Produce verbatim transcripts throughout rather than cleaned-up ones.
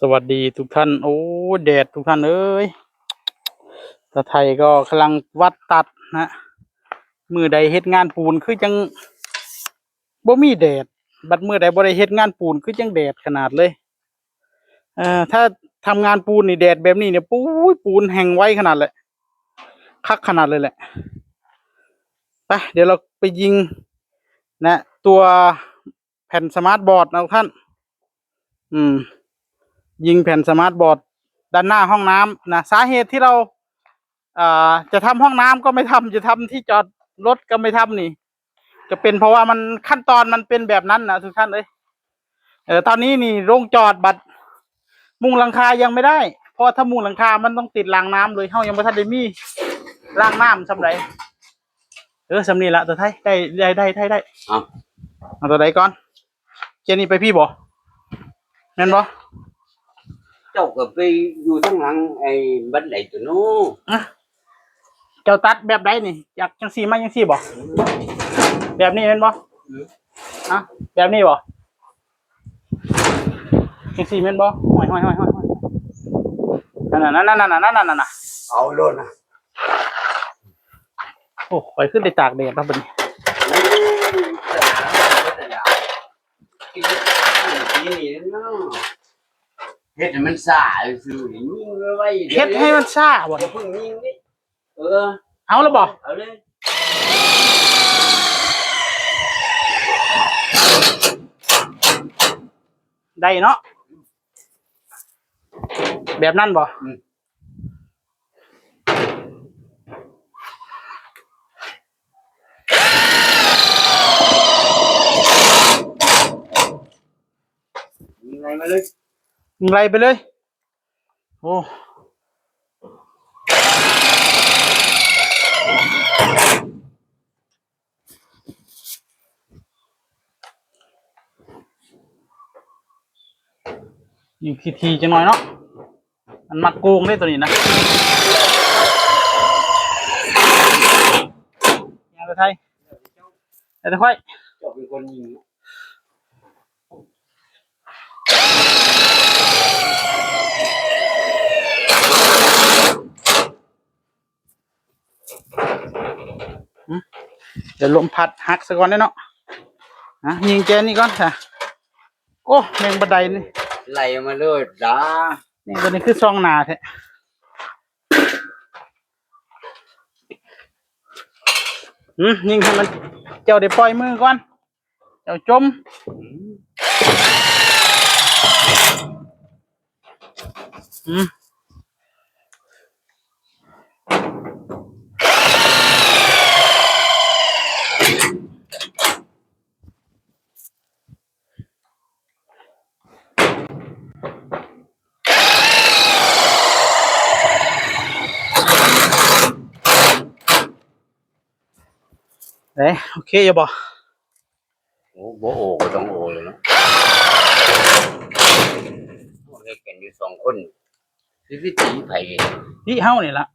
สวัสดีทุกท่าน โอ้ แดดทุกท่านเอ้ย ตาไทยก็กำลังวัดตัดนะ มื้อใดเฮ็ดงานปูนคือจังบ่มีแดด บัดมื้อใดบ่ได้เฮ็ดงานปูนคือจังแดดขนาดเลย เอ่อ ถ้าทำงานปูนนี่แดดแบบนี้เนี่ย ปุ้ย ปูนแห้งไวขนาดแหละ คักขนาดเลยแหละ ไป เดี๋ยวเราไปยิงนะ ตัวแผ่นสมาร์ทบอร์ดนะทุกท่าน อืม ยิงแผ่นสมาร์ทบอร์ดด้านหน้าห้องน้ำนะ สาเหตุที่เรา อ่า จะทำห้องน้ำก็ไม่ทำ จะทำที่จอดรถก็ไม่ทำนี่ จะเป็นเพราะว่ามันขั้นตอนมันเป็นแบบนั้นนะทุกท่านเอ้ย เออ ตอนนี้นี่ลงจอดบัด มุงหลังคายังไม่ได้ เพราะว่าถ้ามุงหลังคามันต้องติดรางน้ำเลย เฮายังบ่ทันได้มีรางน้ำส่ำใด เออ ส่ำนี้ละ ตัวไทย ได้ ได้ ได้ ได้ ได้ เอา เอาตัวใดก่อน เจนี่ไปพี่บ่ แม่นบ่ เจ้าก็ไปอยู่ทางหลังไอ้บันไดตัวโน้น อะ เจ้าตัดแบบใดนี่ อยากจังซี่มาจังซี่บ่ แบบนี้แม่นบ่ อืม ฮะ แบบนี้บ่ จังซี่แม่นบ่ ห้อย ห้อย ห้อย ห้อย ห้อย นั่นน่ะ นั่นน่ะ นั่นน่ะ นั่นน่ะ เอาโลดนะ โอ้ ข้อยคือได้ตากแดดเนาะบัดนี้ เฮ็ดให้มันซ่าซื่อๆ ยิงไวๆ เฮ็ดให้มันซ่าบ่ อย่าเพิ่งยิงดิ เออ เอาแล้วบ่ เอาเลย ได้เนาะ แบบนั้นบ่ อืม ยิงไล่มาเลย ยิงไล่ไปเลย โอ้ อยู่ทีๆจังหน่อยเนาะ มันมักโกงเด้ตัวนี้นะ ยังแต่ไทย แต่ไทย เจ้าเป็นคนยิง เดี๋ยวลมพัดหักซะก่อนเด้อเนาะ อ่ะ ยิงแกนี่ก่อนค่ะ โอ้ แม่งบันไดนี่ ไหลมาเลยจ้า นี่ตัวนี้คือซองหนาแท้ อืม ยิงให้มัน เจ้าได้ปล่อยมือก่อน เจ้าจม อืม เอ้ย โอเคอยู่บ่ โอ้ บ่โอก็ต้องโอเลยเนาะ เฮ็ดกันอยู่สองคน สิไปตีไผ ตีเฮานี่ล่ะ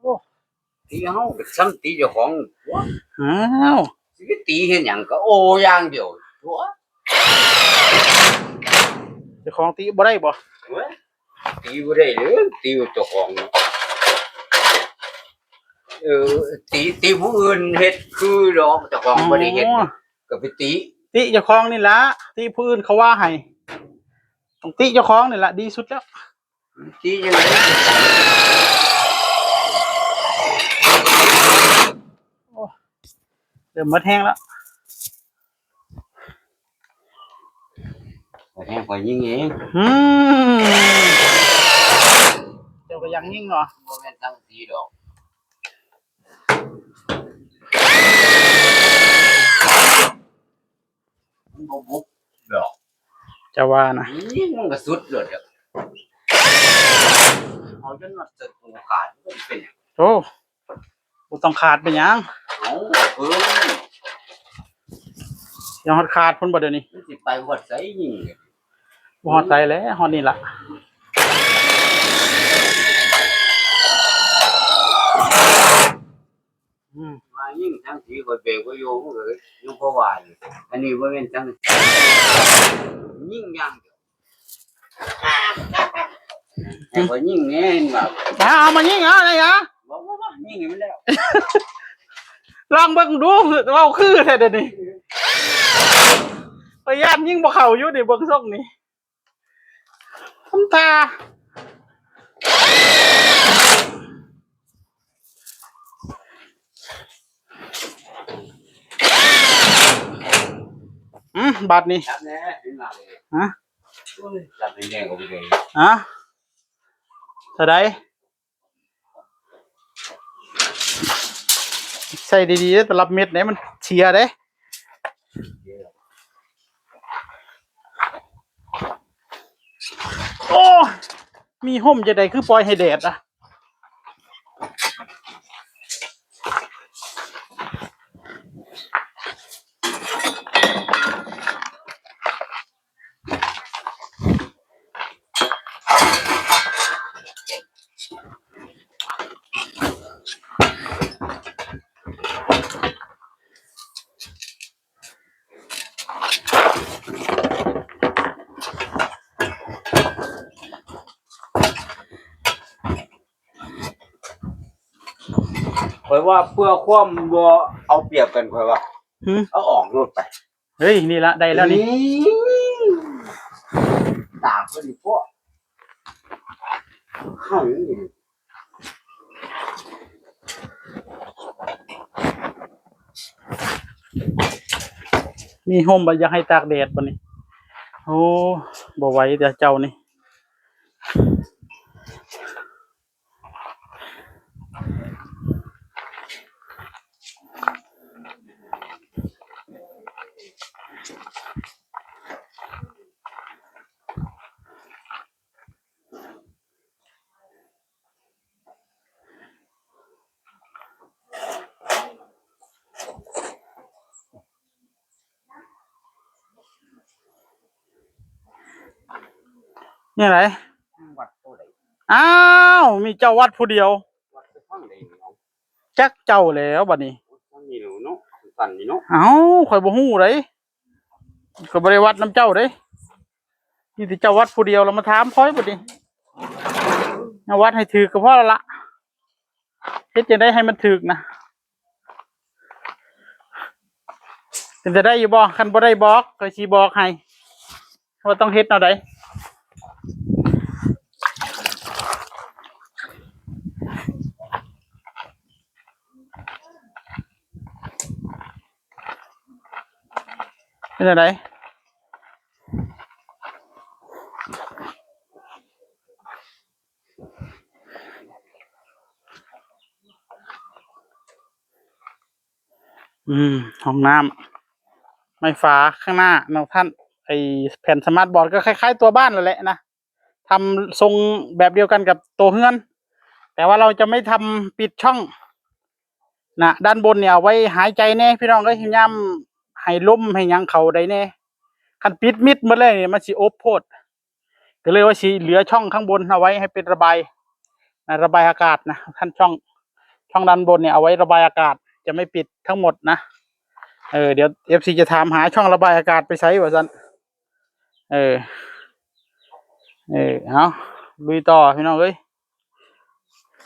โอ้ ตีเฮาก็ซ้ำตีเจ้าของ อ้าว สิไปตีเฮ็ดหยังก็โออย่างเดียว ตัว เจ้าของตีบ่ได้บ่ เว้ย ตีบ่ได้เลย ตีเจ้าของเนาะ เออ ตี ตีผู้อื่นเฮ็ดคือดอก เจ้าของบ่ได้เฮ็ด อ๋อ ก็ไปตี ตีเจ้าของนี่ล่ะ ตีผู้อื่นเขาว่าให้ ต้องตีเจ้าของนี่ล่ะ ดีสุดแล้ว ตีจังได๋ โอ้ เริ่มหมดแฮงแล้ว หมดแฮง ข้อยยิงเอง อืม เจ้าก็ยังยิงเหรอ บ่แม่นตั้งตีดอก มันบ่บุกดอก จะว่านะ นี่มันก็สุดเลยอะ เอาจนว่าจะตัวขาด มันเป็นหยัง โอ้ บ่ต้องขาดเป็นหยัง เอาเพิ่น ยังฮอดขาดพุ่นบ่เดี๋ยวนี้ มันสิไปฮอดไสยิง บ่ฮอดไสแล้ว ฮอดนี่ล่ะ อืม ว่ายิ ทั้งที่ข่อยเบรกบ่อยู่ มันก็ยังพอว่าอยู่ อันนี้บ่แม่นจัง ยิงอย่างเดียว ให้ข่อยยิงแหน่ เห็นบ่ เอา เอามายิงเอาเลยเหรอ บ่ บ่ บ่ ยิงให้มันแล้ว ลองเบิ่งดู เว้าคือแท้เดี๋ยวนี้ พยายามยิงบ่เข้าอยู่นี่ เบิ่งทรงนี่ ทำท่า อืม บาดนี้ จับแหน่ เห็นบ่ ฮะ โอ้ย จับแหน่ แหน่ ก็บ่ได้ ฮะ เท่าใด ใส่ดีๆเด้อ ตลับเม็ดเนี่ยมันเสียเด้ โอ้ มีห่มจะใดคือปล่อยให้แดดอ่ะ ข่อยว่าเพื่อความบ่เอาเปรียบกัน ข่อยว่า หืม เอาออกโลดไป เฮ้ย นี่ละ ได้แล้วนี่ นี่ ตากพอดีพวก เข้าอย่างนี้ มีห่มบ่ อยากให้ตากแดดบ่นี่ โอ้ บ่ไหวเด้อเจ้านี่ นี่ไหน วัดตัวใด อ้าว มีเจ้าวัดผู้เดียว วัดไปทางใดเนาะ จักเจ้าแล้วบัดนี้ ทางนี้เนาะ สั้นนี่เนาะ เอ้า ข่อยบ่ฮู้เด้ ข่อยบ่ได้วัดนำเจ้าเด้ มีแต่เจ้าวัดผู้เดียว แล้วมาถามข่อยบัดนี้ เอาวัดให้ถืกก็พอแล้วละ เฮ็ดจั่งใดให้มันถืกนะ เป็นจะได้อยู่บ่ คันบ่ได้บอก ก็สิบอกให้ ว่าต้องเฮ็ดแนวใด เป็นจั่งใด อืม ห้องน้ำ ไม้ฝาข้างหน้าเนาะท่าน ไอ้แผ่นสมาร์ทบอร์ดก็คล้ายๆตัวบ้านนั่นแหละนะ ทำทรงแบบเดียวกันกับตัวเฮือน แต่ว่าเราจะไม่ทำปิดช่องนะ ด้านบนเนี่ยเอาไว้หายใจแน่พี่น้องเอ้ย ยามให้ลมให้หยังเข้าได้แน่ คันปิดมิดหมดเลยนี่มันสิอบโพด ก็เลยว่าสิเหลือช่องข้างบนเอาไว้ให้เป็นระบายนะ ระบายอากาศนะท่าน ช่อง ช่องด้านบนเนี่ยเอาไว้ระบายอากาศ จะไม่ปิดทั้งหมดนะ เออ เดี๋ยวเอฟซีจะถามหาช่องระบายอากาศไปไสว่าซั่น เออ เออ เอา ลุยต่อพี่น้องเอ้ย